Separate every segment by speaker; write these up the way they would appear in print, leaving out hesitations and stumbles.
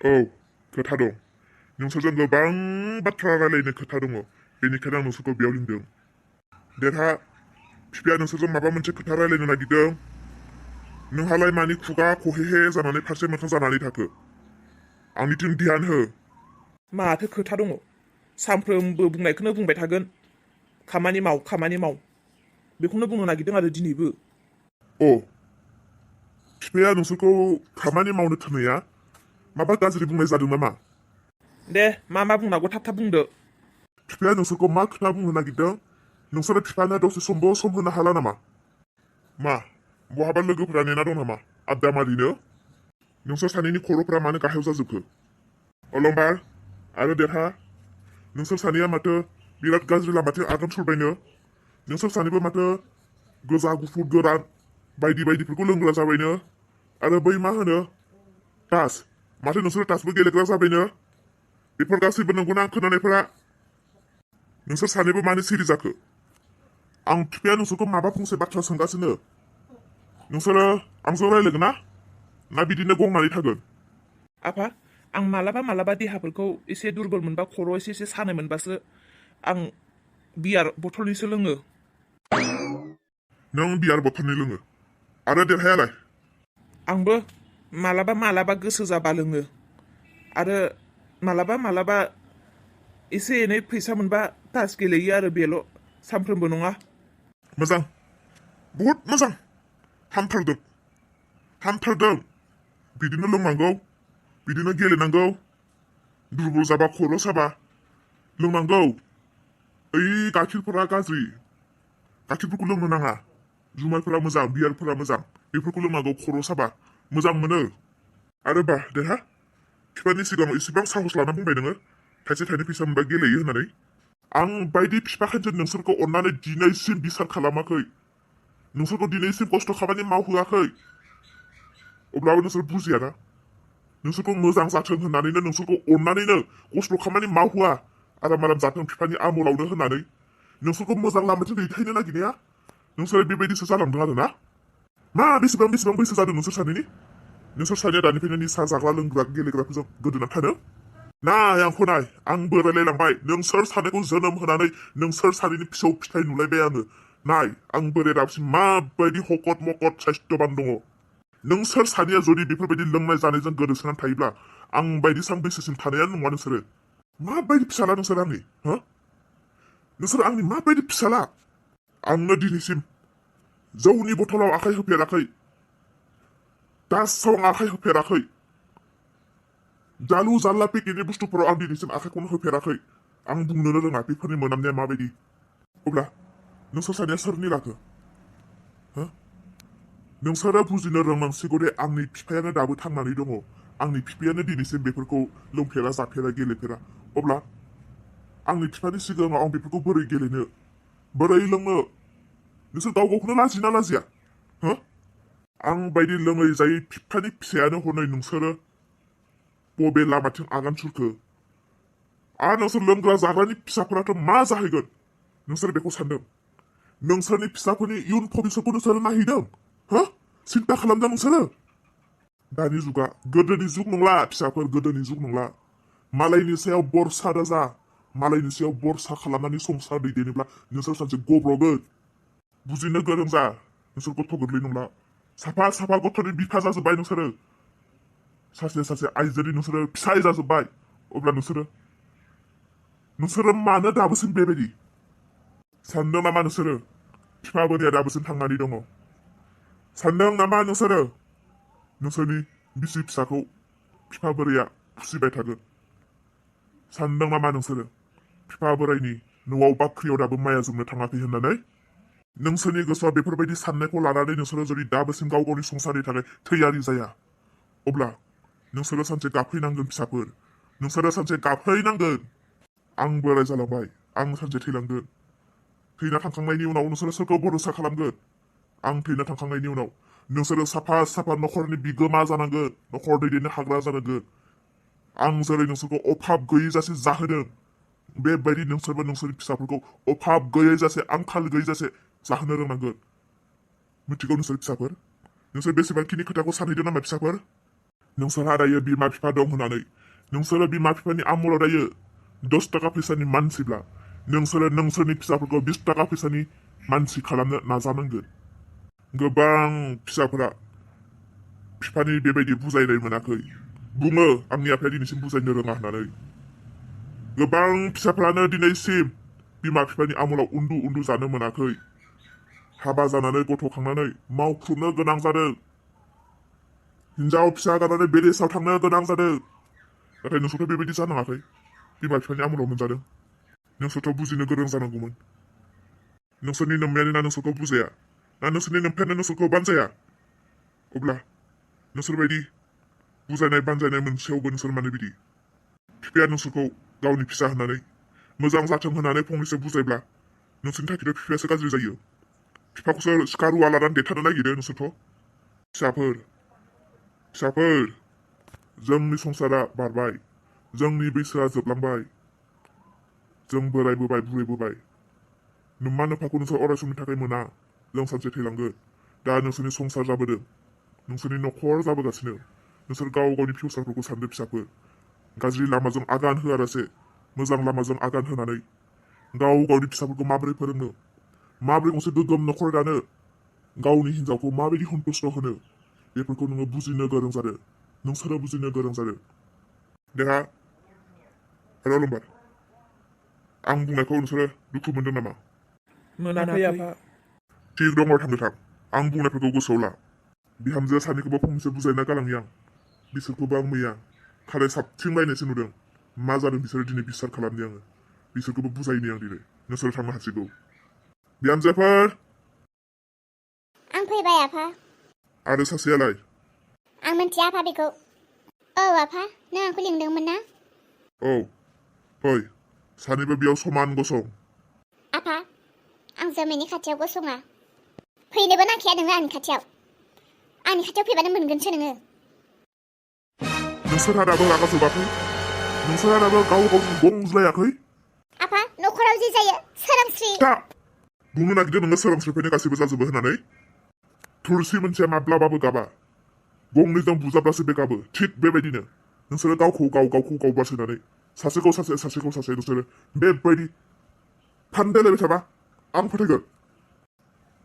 Speaker 1: औ खोथा दं नोंसोरजों गोबां बाथ्रा रायलायनो खोथा दङ बेनिखायनो आं नोंसोरखौ बेयाव लिंदों देरहा बिफाया नोंसोरजों माबा मोनसे खोथा रायलायनो नागिरदों नोंहालाय मानि खुगा खहेहे जानानै फारसे मोखां जानानै थाखो आंनिथिं ध्यान हो
Speaker 2: माथो खोथा दङ सानफ्रोमबो बुंनायखौनो बुंबाय थागोन खामानि माव बेखौनो बुंनो नागिरदों आरो दिनैबो
Speaker 1: अ बिफाया नोंसोरखौ खामानि मावनो थिननाया माबा गाज्रि बुंनाय जादों नामा
Speaker 2: दे मा बुंनांगौ थाब बुंदो
Speaker 1: बिफाया नोंसोरखौ मा खोथा बुंनो नागिरदों नोंसोरो बिफानो दसे समबो सम होनो हाला नामा मा बहाबा लोगोफोरा नेना दं नामा आद्दा मारिनो नोंसोर सानैनि खर'फोरा मानो गाहायाव जाजोबखो अलंबार आरो देरहा नोंसोर सानैया माथो बिराद गाज्रि लामाथिं आगान सुरबायनो नोंसोर सानैबो माथो गोजा गुफुर गोरान बायदि बायदिफोरखौ लोंग्रा जाबायनो आरो बै मा होनो तास माथो नोंसोर तासबो गेलेग्रा जाबायनो बेफोर गासैबो नंगौना आं खोनानायफोरा नोंसोर सानैबो मानो सिरि जाखो आं बिफाया नोंसोरखौ माबा फंसे बाथ्रा सोंगासिनो नोंसोरो आंजों रायलायगोन ना बिदिनो गंनानै थागोन
Speaker 2: आफा आं मालाबा देहाफोरखौ एसे दुरबल मोनबा खर' एसे सानाय मोनबासो आं बियार बथलनिसो लोङो
Speaker 1: नों बियार बथलनि लोङो आरो देरहायालाय
Speaker 2: आंबो मालाबा गोसो जाबा लोङो आरो मालाबा एसे एनै फैसा मोनबा तास गेलेयो आरो बेल' सानफ्रोमबो नङा
Speaker 1: मोजां बहुद मोजां हामथारदों बिदिनो लोंनांगौ बिदिनो गेलेनांगौ दुरबल जाबा खर' साबा लोंनांगौ ओइ गाइखेरफोरा गाज्रि गाइखेरफोरखौ लोंनो नाङा जुमायफोरा मोजां बियारफोरा मोजां बेफोरखौ लोंनांगौ खर' साबा मोजां मोनो आरो बा देरहा बिफानि सिगाङाव इसेबां साहस लाना बुंबाय नोङो थाइसे थाइनै फैसा मोनबा गेलेयो होननानै आं बायदि बिफाखायसो नोंसोरखौ अननानै दिनैसिम बिसार खालामाखै नोंसोरखौ दिनैसिम खस्थ' खामानि मावहोआखै अब्लाबो नोंसोर बुजियाना नोंसोरखौ मोजां जाथों होननानैनो नोंसोरखौ अननानैनो खस्थ' खामानि मावहोआ आराम जाथों बिफानि आमोलावनो होननानै नोंसोरखौ मोजां लामाथिं दैथायनो नागिरनाया नोंसोरो बेबायदिसो जालांदों आरो ना मा बेसेबां बैसो जादों नोंसोर सानैनि नोंसोर सानैया दानिफ्रायनो निसा जाग्रा लोंग्रा गेलेग्राफोरजों गोदोना थानो नाय आंखौ नाय आंबो रायलायलांबाय नोंसोर सानैखौ जोनोम होनानै नोंसोर सानैनि फिसौ फिथाइ नुलायबाय आङो नाय आं बोराय दाबसिम माबायदि हकत मकत साइस्थ'बान दङ नोंसोर सानैया जुदि बेफोरबायदि लोंनाय जानायजों गोदोसोनानै थायोब्ला आं बायदि सान बैसोसिम थानायानो नङा नोंसोरो माबायदि फिसाला नोंसोर आंनि नोंसोर आंनि माबायदि फिसाला आंनो दिनैसिम जौनि बथलाव आखाइ होफेराखै दासाव आखाइ होफेराखै जालु जाल्ला पेकेटनि बुस्थुफोराव आं दिनैसिम आखाइखौनो होफेराखै आं बुंनोनो रोङा बेफोरनि मोनामनाया माबायदि अब्ला नोंसोर सानैया सोरनि लागो नोंसोरो बुजिनो रोंनांसिगौ दे आंनि बिफायानो दाबो थांनानै दङ आंनि बिफायानो दिनैसिम बेफोरखौ लोंफेरा जाफेरा गेलेफेरा अब्ला आंनि बिफानि सिगाङाव आं बेफोरखौ बोरै गेलेनो बोरै लोंनो नोंसोर गावखौनो लाजिना लाजिया आं बायदि लोङै जायै बिफानि फिसायानो हनै नोंसोरो बबे लामाथिं आगान सुरखो आरो नोंसोर लोंग्रा जाग्रानि फिसाफोराथ' मा जाहैगोन नोंसोर बेखौ सानदों नोंसोरनि फिसाफोरनि इयुन भबिसतखौ नोंसोरो नायहैदों सिन्था खालामदों नोंसोरो दानि जुगा गोदोनि जुग नंला फिसाफोर गोदोनि जुग नंला मालायनि सायाव बरसा दाजा मालायनि सायाव बरसा खालामनानै संसार दैदेनोब्ला नोंसोर सानसे गब्र'गोन बुजिनो गोरों जा नोंसोर गथ' गोरलै नंला साफा गथ'नि बिफा जाजोब्बाय नोंसोरो सासे आइजोनि नोंसोरो फिसाय जाजोब्बाय अब्ला नोंसोरो मानो दाबोसिम बेबायदि सानदों नामा नोंसोरो बिफा बोराया दाबोसिम थांनानै दङ सानदों नामा नोंसोरो नोंसोरनि बिसि फिसाखौ बिफा बोराया फुसिबाय थागोन सानदों नामा नोंसोरो बिफा बोरायनि न'आव बाख्रियाव दाबो माइया जोबनो थाङाखै होननानै नोंसोरनि गोसोआव बेफोरबायदि साननायखौ लानानै नोंसोरो जुदि दाबोसिम गाव गावनि संसारनि थाखाय थैयारि जाया अब्ला नोंसोरो सानसे गाबहैनांगोन फिसाफोर नोंसोरो सानसे गाबहैनांगोन आं बोराय जालांबाय आं सानसे थैलांगोन थैना थांखांनायनि उनाव नोंसोरो सोरखौ भरोसा खालामगोन आं थैना थांखांनायनि उनाव नोंसोरो साफा न'खरनि बिगोमा जानांगोन न'खर दैदेननो हाग्रा जानांगोन आं जेरै नोंसोरखौ अभाब गैयै जासे जाहोदों बेबायदि नोंसोरबो नोंसोरनि फिसाफोरखौ अभाब गैयै जासे आंखाल गैयै जासे जाहोनो रोंनांगोन मिथिगौ नोंसोर फिसाफोर नोंसोर बेसेबांखिनि खोथाखौ सानहैदों नामा फिसाफोर नोंसोरहा दायो बिमा बिफा दं होननानै नोंसोरो बिमा बिफानि आमोलाव दायो 10 थाखा फैसानि मानसिब्ला नोंसोरो नोंसोरनि फिसाफोरखौ 20 थाखा फैसानि मानसि खालामनो नाजानांगोन। गोबां फिसाफोरा बिफानि बेबायदि बुजायनाय मोनाखै, बुङो आंनि आफाया दिनैसिम बुजायनो रोङा होननानै। गोबां फिसाफ्रानो दिनैसिम बिमा बिफानि आमोलाव उन्दु उन्दु जानो मोनाखै, हाबा जानानै गथ' खांनानै मावख्रुबनो गोनां जादों, हिनजाव फिसा गारनानै बेदेसाव थांनो गोनां जादों। नाथाय नोंसोरथ' बेबायदि जानाङाखै, बिमा बिफानि आमोलाव मोनजादों। नोंसोरथ' बुजिनो गोरों जानांगौमोन। नोंसोरनि नोम्मायानो ना नोंसोरखौ बुजाया, ना नोंसोरनि नोम्फायानो नोंसोरखौ बानजाया, अब्ला नोंसोरबायदि बुजायनाय बानजायनाय मोनसेयावबो नोंसोर मानो बिदि? बिफाया नोंसोरखौ गावनि फिसा होननानै मोजां जाथों होननानै फंनैसो बुजायब्ला नोंसोरनि थाखायथ' बिफायासो गाज्रि जायो। बिफाखौसो सिखा रुवा लानानै देथारनो नागिरो नोंसोरथ'। फिसाफोर जोंनि संसारा बारबाय, जोंनि बैसोआ जोबलांबाय, जों बोरायबोबाय बुरैबोबाय। नोम्मा नोम्फाखौ नोंसोर अराय समनि थाखाय मोना, जों सानसे थैलांगोन। दा नोंसोरनि संसार जाबोदों, नोंसोरनि न'खर जाबोगासिनो। नोंसोर गाव गावनि फिउचारफोरखौ सानदो फिसाफोर। गाज्रि लामाजों आगान होआलासे मोजां लामाजों आगान होनानै गाव गावनि फिसाफोरखौ माबोरै फोरोंनो, माबोरै गंसे गोग्गोम न'खर दानो, गावनि हिनजावखौ माबायदि सन्तुष्ट होनो, बेफोरखौ नोङो बुजिनो गोरों जादों। नोंसोरो बुजिनो गोरों जादों। देहा रलम्बार, आं बुंनायखौ नोंसोरो दुखु मोनदों नामा?
Speaker 2: मोनाखै आफा।
Speaker 1: थिग दङ, थांनो थां। आं बुंनायफोरखौ गोसोआव ला। बिहामजो सानैखौबो फंनैसो बुजायना गालांनि आं। बिसोरखौबो आं मैया खाराय साबथिंलायनायसो नुदों। मा जादों बिसोरो दिनै बिसार खालामनि आङो। बिसोरखौबो बुजायनि आं दिनै। नोंसोरो थांनो हासिगौ। बिहामजोफोर!
Speaker 3: आं फैबाय आफा।
Speaker 1: आरो सासेयालाय?
Speaker 3: आं मिन्थिया आफा बेखौ। औ आफा, नों आंखौ लिंदोंमोन ना?
Speaker 1: औ, फै। सानैबो बेयाव समान गसं।
Speaker 3: आफा, आं जोमैनि खाथियाव गसङा। फैनोबो नांखाया नोङो आंनि खाथियाव। आंनि खाथियाव फैबानो मोनगोनसो नोङो।
Speaker 1: नोंसोरहा दाबो रागा जोबाखै? नोंसोरहा दाबो गाव गावजों गंज्लायाखै?
Speaker 3: आफा, न'खराव जे जायो सोरांस्रि।
Speaker 1: था! बुंनो नागिरदों नोङो सोरांस्रिनिफ्रायनो गासैबो जाजोबो होननानै? थुलसि मोनसेया माब्लाबाबो गाबा, गंनैजों बुजाब्लासो बे गाबो। थिग बेबायदिनो नोंसोरो गावखौ गाव बासायनानै सासेखौ सासे नोंसोरो बेबायदि फान्दायलायबाय थाबा आं फोथायगोन।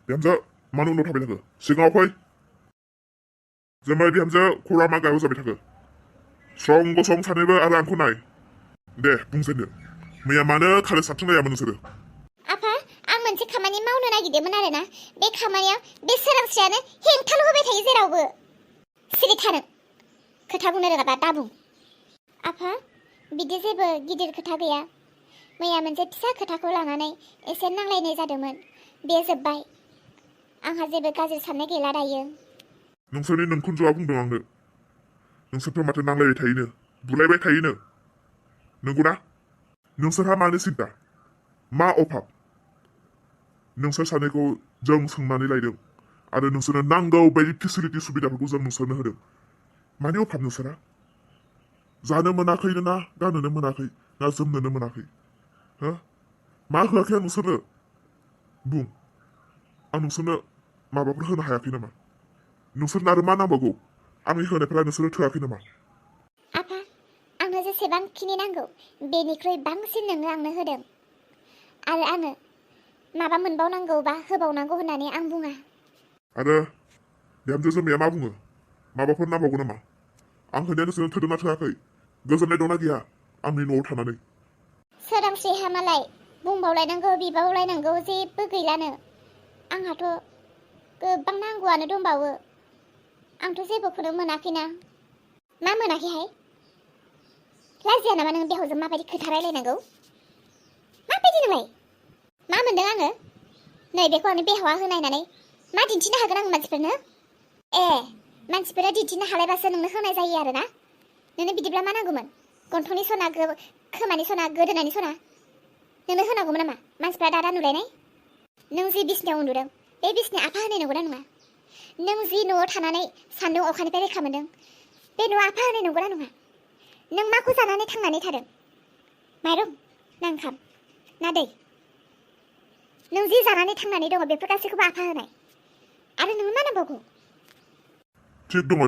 Speaker 1: बिहामजो, मानो उनाव थाबाय थाखो? सिगाङाव फै। जोमै बिहामजो, खर'आ मा गायाव जाबाय थाखो? स्रं गसं सानैबो आरो आंखौ नाय। दे बुंजेननो, मैया मानो खाराय साबथिंलायामोन नोंसोरो?
Speaker 3: आफा, आं मोनसे खामानि मावनो नागिरदोंमोन आरोना। बे खामानियाव बे सोरांस्रियानो हेंथाल' होबाय थायो जेरावबो। सिरि था नों। खोथा बुंनो रोङाबा दाबुं। आफा, बिदि जेबो गिदिर खोथा गैया। मैया मोनसे फिसा खोथाखौ लानानै एसे नांलायनाय जादोंमोन। बे जोब्बाय। आंहा जेबो गाज्रि साननाय गैला दायो।
Speaker 1: नोंसोरनि नोंखुनजोआ बुंदों आंनो, नोंसोरथ' माथो नांलायबाय थायोनो, बुलायबाय थायोनो। नंगौना? नोंसोरहा मानो सिन्था? मा अभाब? नोंसोर सानैखौ जों सोंनानै लायदों आरो नोंसोरनो नांगौ बायदि फेसिलिटि सुबिदाफोरखौ जों नोंसोरनो होदों। मानि अभाब नोंसोरा? जानो मोनाखै ना गाननोनो मोनाखै ना जोमनोनो मोनाखै? हो? मा होआखै आं नोंसोरनो? बुं, आं नोंसोरनो माबाफोर होनो हायाखै नामा? नोंसोरनो आरो मा नांबावगौ? आंनि होनायफोरा नोंसोरनो थोआखै नामा?
Speaker 3: आफा, आंनो जेसेबांखिनि नांगौ बेनिख्रुइ बांसिन नोङो आंनो होदों। आरो आङो माबा मोनबावनांगौ बा होबावनांगौ होननानै आं बुङा। आरो
Speaker 1: बिहामजो जोमैया मा बुङो? माबाफोर नांबावगौ नामा? आं होनाया नोंसोरनो थोदोंना थोआखै? गोजोननाय दंना गैया आंनि न'आव थानानै?
Speaker 3: सोरांस्रिहा मालाय बुंबावलायनांगौ बिबावलायनांगौ जेबो गैलानो। आंहाथ' गोबां नांगौआनो दंबावो। आंथ' जेबोखौनो मोनाखैना। मा मोनाखैहाय? लाजिया नामा नों बिहावजों माबायदि खोथा रायलायनांगौ? माबायदि नोंलाय? मा मोनदों आङो? नै बेखौ आंनि बिहावा होनायनानै मा दिन्थिनो हागोन आं मानसिफोरनो? ए, मानसिफोरा दिन्थिनो हालायबासो नोंनो होनाय जायो आरोना? नोंनो बिदिब्ला मा नांगौमोन? गन्थंनि सना, खोमानि सना, गोदोनानि सना? नोंनो होनांगौमोन नामा मानसिफ्रा दादा नुलायनाय? नों जि बिसिनायाव उन्दुदों बे बिसिनाया आफा होनाय नंगौना नङा? नों जि न'आव थानानै सान्दुं अखानिफ्राय रैखा मोनदों बे न'आ आफा होनाय नंगौना नङा? नों माखौ जानानै थांनानै थादों? माइरं ना ओंखाम ना दै? नों जि जानानै थांनानै दङ बेफोर गासैखौबो आफा होनाय। आरो नोंनो मा नांबावगौ?
Speaker 1: थिग दङ।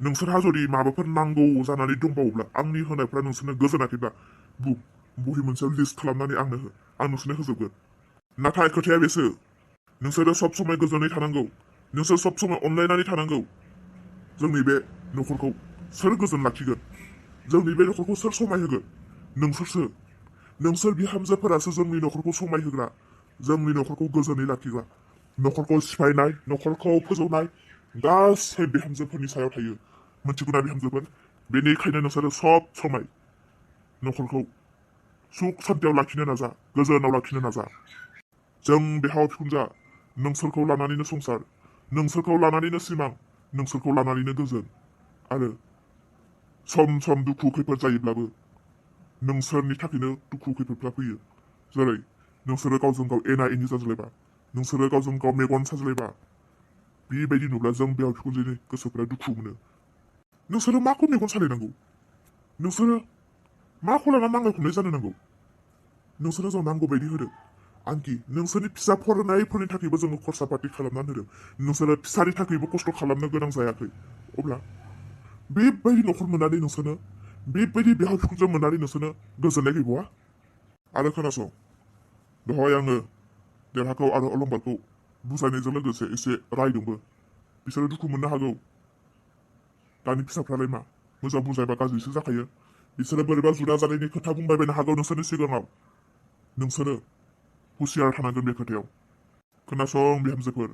Speaker 1: नोंसोरहा जुदि माबाफोर नांगौ जानानै दंबावोब्ला आंनि होनायफ्रा नोंसोरनो गोजोनाखैब्ला बहि मोनसेयाव लिस्ट खालामनानै आं नोंसोरनो होजोबगोन। नाथाय खोथाया बेसो नोंसोरो सब समाय गोजोनै थानांगौ। नोंसोर सब समाय अनलायनानै थानांगौ। जोंनि बे न'खरखौ सोर गोजोन लाखिगोन? जोंनि बे न'खरखौ सोर समायहोगोन? नोंसोरसो। नोंसोर बिहामजोफोरासो जोंनि न'खरखौ समायहोग्रा, जोंनि न'खरखौ गोजोनै लाखिग्रा। न'खरखौ सिफायनाय, न'खरखौ फोजौनाय गासै बिहामजोफोरनि सायाव थायो। मोनथिगौना बिहामजोफोर? बेनिखायनो नोंसोरो सब समाय न'खरखौ सुख सान्थियाव लाखिनो नाजा, गोजोनाव लाखिनो नाजा। जों बिहाव बिखुनजोआ नोंसोरखौ लानानैनो संसार, नोंसोरखौ लानानैनो सिमां, नोंसोरखौ लानानैनो गोजोन। आरो सम सम दुखु खैफोद जायोब्लाबो नोंसोरनि थाखायनो दुखु खैफोदफ्रा फैयो। जेरै नोंसोरो गावजों गाव एना एनि जाज्लायबा, नोंसोरो गावजों गाव मेगन साज्लायबा, बेबायदि नुब्ला जों बिहाव बिखुनजोनि गोसोफ्रा दुखु मोनो। नोंसोरो माखौ मेगन सालायनांगौ? नोंसोरो माखौ लानानै नांलाय खमलाय जानो नांगौ? नोंसोरो जों नांगौ बायदि होदों। आंखि नोंसोरनि फिसा फरायनायफोरनि थाखायबो जोङो खरसा पाति खालामनानै होदों। नोंसोरो फिसानि थाखायबो खस्थ' खालामनो गोनां जायाखै। अब्ला बेबायदि न'खर मोननानै नोंसोरनो, बेबायदि बिहाव बिखुनजो मोननानै नोंसोरनो गोजोननाय गैबावा? आरो खोनासं, दहाय आङो देरहाखौ आरो अलंबारखौ बुजायनायजों लोगोसे एसे रायदोंबो। बिसोरो दुखु मोननो हागौ। दानि फिसाफ्रालाय मा, मोजां बुजायबा गाज्रिसो जाखायो। बिसोरो बोरैबा जुदा जानायनि खोथा बुंबायबायनो हागौ नोंसोरनि सिगाङाव। नोंसोरो हुसियार थानांगोन बे खोथायाव। खोनासं बिहामजोफोर,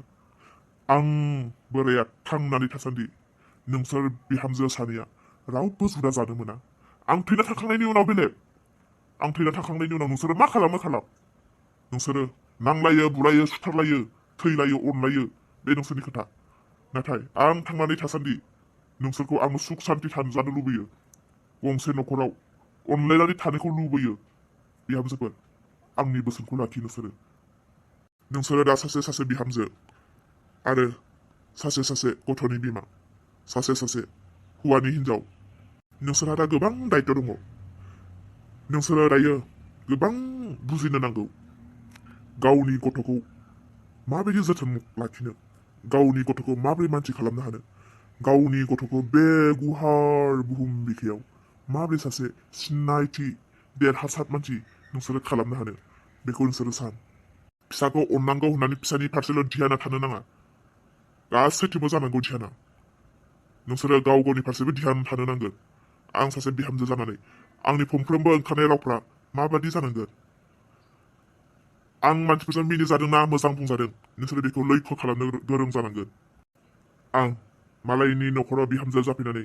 Speaker 1: आं बोराया थांनानै थासान्दि नोंसोर बिहामजो सानैया रावबो जुदा जानो मोना। आं थैना थांखांनायनि उनाव बेलेग। आं थैना थांखांनायनि उनाव नोंसोरो मा खालामो खालाम। नोंसोरो नांलायो, बुलायो, सुथारलायो, थैलायो, अनलायो, बे नोंसोरनि खोथा। नाथाय आं थांनानै थासान्दि नोंसोरखौ आं सुख सान्थि थानजानो लुबैयो। गंसे न'खराव अनलायनानै थानायखौ लुबैयो। बिहामजोफोर, आंनि बोसोनखौ लाखि नोंसोरो। नोंसोरो दा सासे सासे बिहामजो आरो सासे सासे गथ'नि बिमा, सासे सासे हौवानि हिनजाव। नोंसोरहा दा गोबां दायित्व दङ। नोंसोरो दायो गोबां बुजिनो नांगौ। गावनि गथ'खौ माबायदि जोथोन लाखिनो, गावनि गथ'खौ माबोरै मानसि खालामनो हानो, गावनि गथ'खौ बे गुवार बुहुम बिखायाव माबोरै सासे सिनायथि देरहासार मानसि नोंसोरो खालामनो हानो, बेखौ नोंसोरो सान। फिसाखौ अननांगौ होननानै फिसानि फारसेल' ध्याना थानो नाङा। गासैथिंबो जानांगौ ध्याना। नोंसोरो गाव गावनि फारसेबो ध्यान थानो नांगोन। आं सासे बिहामजो जानानै आंनि फंफ्रोमबो ओंखारनाय रावफ्रा माबादि जानांगोन, आं मानसिफोरजों मिनिजादोंना मोजां बुंजादों, नोंसोरो बेखौ लैखो खालामनो गोरों जानांगोन। आं मालायनि न'खराव बिहामजो जाफैनानै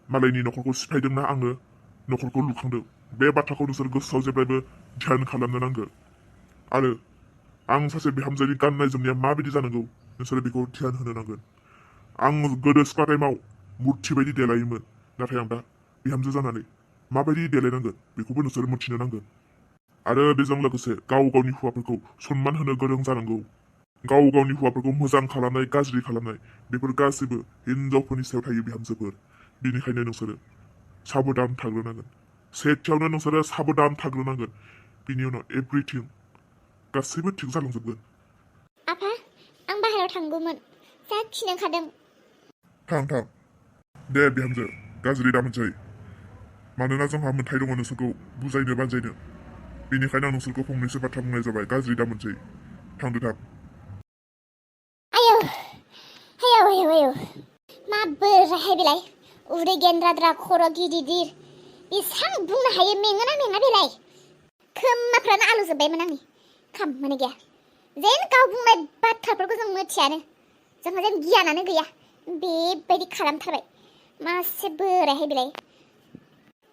Speaker 1: मालायनि न'खरखौ सिफायदोंना आङो न'खरखौ लुखांदों, बे बाथ्राखौ नोंसोर गोसोआव जेब्लायबो ध्यान खालामनो नांगोन। आरो आं सासे बिहामजोनि गाननाय जोमनाया माबायदि जानांगौ, नोंसोरो बेखौ ध्यान होनो नांगोन। आं गोदो सिख्ला टाइमाव मुर्ति बायदि देलायोमोन, नाथाय आं दा बिहामजो जानानै माबायदि देलायनांगोन बेखौबो नोंसोरो मोनथिनो नांगोन। आरो बेजों लोगोसे गाव गावनि हौवाफोरखौ सनमान होनो गोरों जानांगौ। गाव गावनि हौवाफोरखौ मोजां खालामनाय, गाज्रि खालामनाय, बेफोर गासैबो हिनजावफोरनि सायाव थायो बिहामजोफोर। बेनिखायनो नोंसोरो साबधान थाग्रोनांगोन। सेथियावनो नोंसोरो साबधान थाग्रोनांगोन। बिनि उनाव एभ्रिथिं गासैबो थिग जालांजोबगोन।
Speaker 3: आफा, आं बाहेरायाव थांगौमोन, जा खिनो ओंखारदों।
Speaker 1: थां दे बिहामजो, गाज्रि दामोनसै। मानोना जोंहा मोन्थाय दङ नोंसोरखौ बुजायनो बानजायनो। बेनिखायनो आं नोंसोरखौ फंनैसो बाथ्रा बुंनाय जाबाय। गाज्रि दामोनसै, थांदो थां।
Speaker 3: आयौ आयौ आयौ आयौ, माबोरैहाय बेलाय? उदै गेन्द्राद्रा, खर' गिदिर, बेसां बुंनो हायो, मेङोना मेङा बेलाय? खोमाफ्रानो आलौ जोब्बायमोन आंनि, खामानि गैया। जेन गाव बुंनाय बाथ्राफोरखौ जों मिथियानो, जोंहा जेन गियानानो गैया, बेबायदि खालामथारबाय। मासे बोरायहाय बेलाय?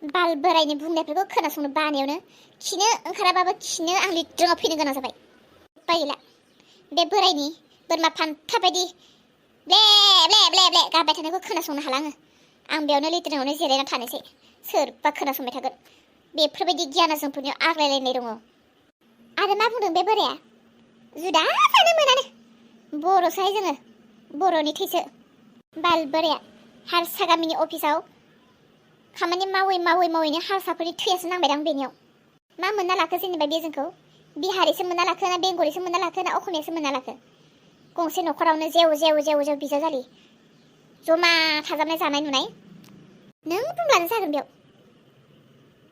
Speaker 3: बाल बोरायनि बुंनायफोरखौ खोनासंनो बानायावनो खिनो ओंखाराबाबो खिनो आं लिट्रिङाव फैनो गोनां जाबाय। बायला बे बोरायनि बोरमा फान्था बायदि ब्ले ब्ले ब्ले ब्ले गाबबाय थानायखौ खोनासंनो हाला आङो। आं बेयावनो लिट्रिङावनो जिरायना थानोसै। सोरबा खोनासंबाय थागोन। बेफोरबायदि गियाना जोंफोरनियाव आग्लायलायनाय दङ। आरो मा बुंदों बे बोराया? जुदा जानो मोनानो। बर'सोहाय जोङो, बर'नि थैसो। बाल बोराया हारसा गामिनि अफिसाव खामानि मावैनो हारसाफोरनि थैयासो नांबायदां बेनियाव। मा मोनना लाखो जेनेबा बे जोंखौ? बिहारिसो मोनना लाखो ना बेंगलिसो मोनना लाखो ना असमियासो मोनना लाखो? गंसे न'खरावनो जेव जेव बिजावजालि जमा थाजाबनाय जानाय नुनाय नों बुंब्लानो जागोन बेयाव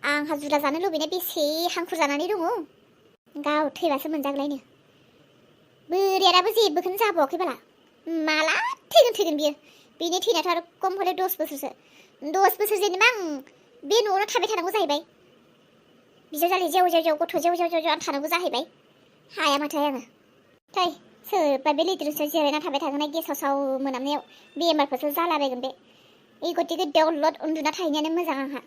Speaker 3: आंहा जुदा जानो लुबैनाय बेसे हांखुर जानानै दङ गाव थैबासो मोनजागोनलायनो बोरियाराबो जेबोखौनो जाबावाखै बाला माला थैगोन बियो बिनि थैनायाथ' आरो खम हले 10 बोसोरसो 10 बोसोर जेनेबा आं बे न'आवनो थाबाय थानांगौ जाहैबाय बिजावजालि जेव गथ' जेव आं थानांगौ जाहैबाय हाया माथो आङो थै सोरबा बे लैथोनि सायाव जिरायना थाबाय थागोन गेसाव साव मोनामनायाव बेमारफोरसो जालाबायगोन बे गथिखे दलद उन्दुना थाहैनायानो मोजां आंहा